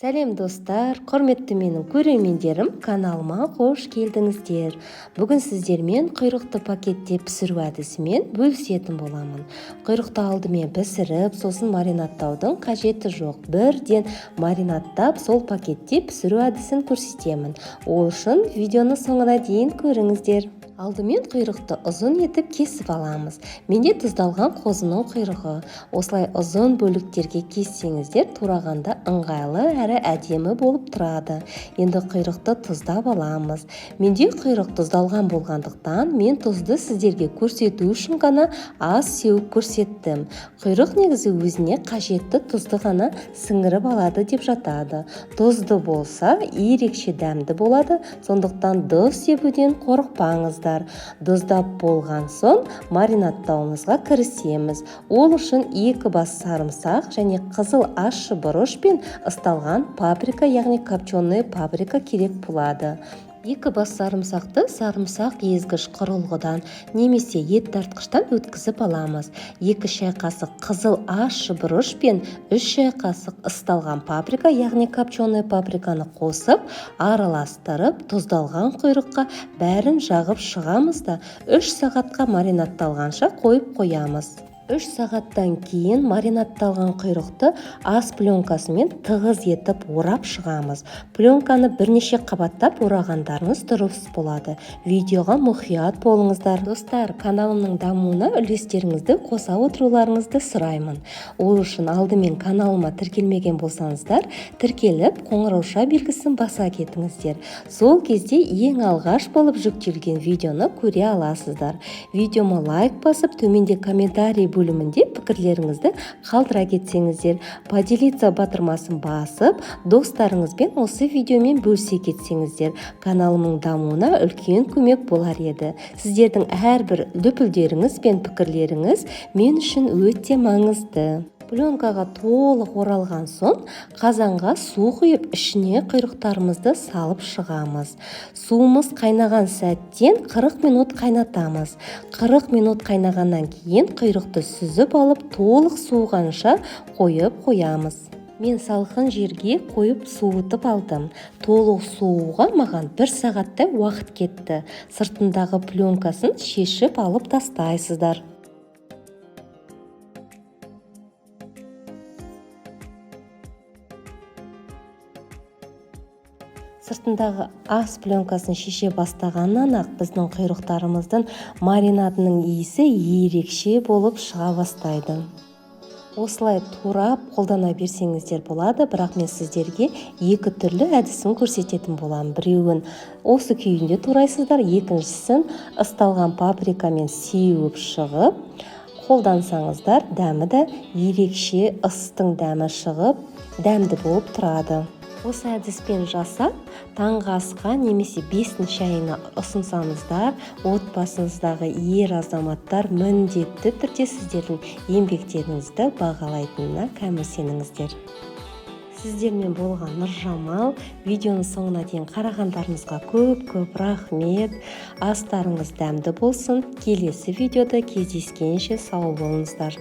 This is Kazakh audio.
Сәлем, достар! Құрметті менің көрермендерім, каналыма қош келдіңіздер. Бүгін сіздермен құйрықты пакетте пісіру әдісімен бөлісетін боламын. Құйрықты алдымен пісіріп, сосын маринадтаудың қажеті жоқ. Бірден маринадтап, сол пакетте пісіру әдісін көрсетемін. Ол үшін видеоны соңына дейін көріңіздер. Алдымен құйрықты ұзын етіп кесіп аламыз. Менде тұздалған қозының құйрығы. Осылай ұзын бөліктерге кессеңіздер, турағанда ыңғайлы әрі әдемі болып тұрады. Енді құйрықты тұздап аламыз. Менде құйрық тұздалған болғандықтан, мен тұзды сіздерге көрсету үшін ғана аз сеуіп көрсеттім. Құйрық негізі өзіне қажетті тұзды ғана сіңіріп алады деп жатады. Тұзды болса, ерекше дәмді болады, сондықтан тұз себуден қорықпаңыздар. Тұздап болған соң маринадтауымызға кірісеміз. Ол үшін 2 бас сарымсақ және қызыл ащы бұрыш пен ысталған паприка, яғни копченый паприка керек болады. 2 бас сарымсақты сарымсақ езгіш құрылғыдан немесе ет тартқыштан өткізіп аламыз. 2 шай қасық қызыл ащы бұрыш пен 3 шай қасық ысталған паприка, яғни копченый паприканы қосып, араластырып, тұздалған құйрыққа бәрін жағып шығамыз да 3 сағатқа маринадталғанша қойып қоямыз. 3 сағаттан кейін маринадталған құйрықты ас пленкасымен тығыз етіп орап шығамыз. Пленканы бірнеше қабаттап орағандарыңыз дұрыс болады. Видеоға мұқият болыңыздар. Достар, каналымның дамуына үлестеріңізді қоса отыруларыңызды сұраймын. Ол үшін алдымен каналыма тіркелмеген болсаңыздар, тіркеліп, қоңырауша белгісін баса кетіңіздер. Сол кезде ең алғаш болып жүктелген видеоны көре аласыздар. Видеома лайк басып, төменде комментарий бөлімінде пікірлеріңізді қалдыра кетсеңіздер, поделиться батырмасын басып, достарыңызбен осы видеомен бөлісе кетсеңіздер, каналымның дамуына үлкен көмек болар еді. Сіздердің әрбір лүпілдеріңіз бен пікірлеріңіз мен үшін өте маңызды. Пленкаға толық оралған соң, қазанға су құйып, ішіне құйрықтарымызды салып шығамыз. Суымыз қайнаған сәттен 40 минут қайнатамыз. 40 минут қайнағаннан кейін құйрықты сүзіп алып, толық суығанша қойып қоямыз. Мен салқын жерге қойып суытып алдым. Толық суыуға маған 1 сағаттай уақыт кетті. Сыртындағы пленкасын шешіп алып тастайсыздар. Сыртындағы ас пленкасын шеше бастағаннан-ақ біздің құйрықтарымыздың маринадының иісі ерекше болып шыға бастайды. Осылай турап қолдана берсеңіздер болады, бірақ мен сіздерге 2 түрлі әдісін көрсететін боламын. Біреуін осы күйінде турайсыздар, екіншісін ысталған паприкамен сеуіп шығып қолдансаңыздар, дәмі де ерекше ыстың дәмі шығып, дәмді болып тұрады. Осы әдіспен жасап, таңғы асқа немесе бестің шайына ұсынсаңыздар, отбасыңыздағы ер азаматтар міндетті түрде сіздердің еңбектеріңізді бағалайтынына кәміл сеніңіздер. Сіздермен болған Нұржамал. Видеоның соңына дейін қарағандарыңызға көп-көп рахмет. Астарыңыз дәмді болсын. Келесі видеода кездескенше сау болыңыздар.